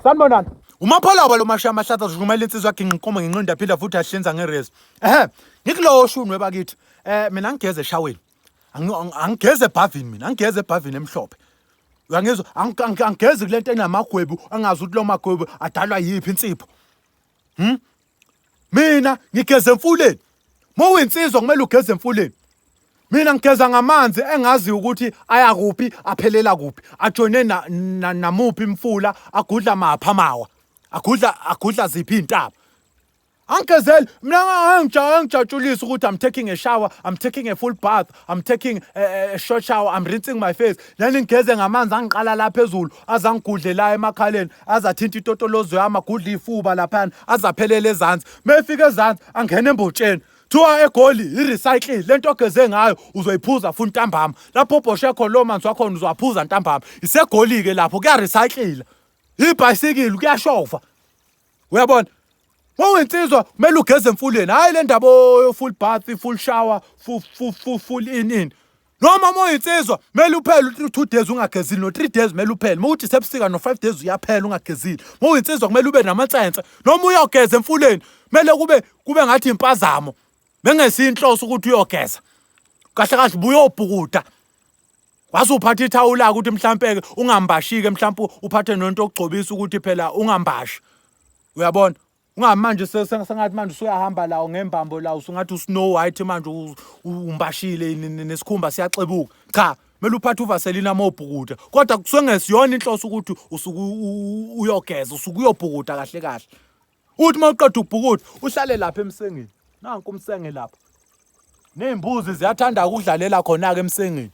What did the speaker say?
Sanibonani. Umapholoba lo mashiya amahlatha zishumela insizwa ginqa inkomo ngenqinda aphinda futhi ahlinza ngerezi. Ehhe, ngikulowo shuni webakithi. Eh mina ngigeze eshaweni. Angigeze ebhavini mina, angigeze ebhavini emhlophe. Uyangizwa? Angigezi kulento enamagwebu angazi ukuthi lo magwebu adalwa yiphi insipho. Mina ngigeze emfuleni. Uma uyinsizwa kumele ugeze emfuleni. Mina ngigeza ngamanzi engazi ukuthi aya kuphi aphelela kuphi ajoyine namuphi imfula agudla maphi amawa agudla ziphi iy'ntaba. Angigezeli mina angijatshulisa ukuthi I'm taking a shower, I'm taking a full bath, I'm taking a short shower, I'm rinsing my face. Then ngigeze ngamanzi angiqala la phezulu azangigudle la emakhaleni azathinta itotolozo yami agudle ifuba laphana azaphelela ezansi. Mefika ezansi angena embotsheni. Thiwa eGoli i-recycle lento ogeze ngayo uzoyiphuza futhi ntambama. Lapho obhoshe khona lo manzi wakhona uzowaphuza ntambama. Isegoli-ke lapho kuya-recycle. Ibhayisikili kuyashova. Uyabona? Mawuyinsizwa kumele ugeze emfuleni. Hayi le ndaba yo full bath, full shower, full full full, full in in. Noma uma uyinsizwa kumele uphele u-2 days ungagezile no 3 days kumele uphele. Uma uthi sebusika no 5 days uyaphela ungagezile. Uma uyinsizwa kumele ube namansense. Noma uyogeza emfuleni kumele kube ngathi impazamo. Bengesinhloso ukuthi uyogeza. Kahle kahle ubuyobhukuda. Waze uphatha ithawula ukuthi mhlampe ke ungambashi-ke mhlampe uphathe nento okugcobisa ukuthi phela ungambashi. Uyabona? Ungabi manje sengathi manje usuyahamba lawo ngembambo la usungathi uSnow White manje umbashile nesikhumba siyaxebuka. Cha, kumele uphathe uvaselina uma ubhukuda. Kodwa kusuke ngesiyona inhloso ukuthi usuke uyogeza, usuke uyobhukuda kahle kahle. Uthi uma uqeda ukubhukuda uhlale lapha emsengeni. Nanku umsenge lapha. Ney'mbuzi ziyathanda ukudlalela khona-ke emsengeni.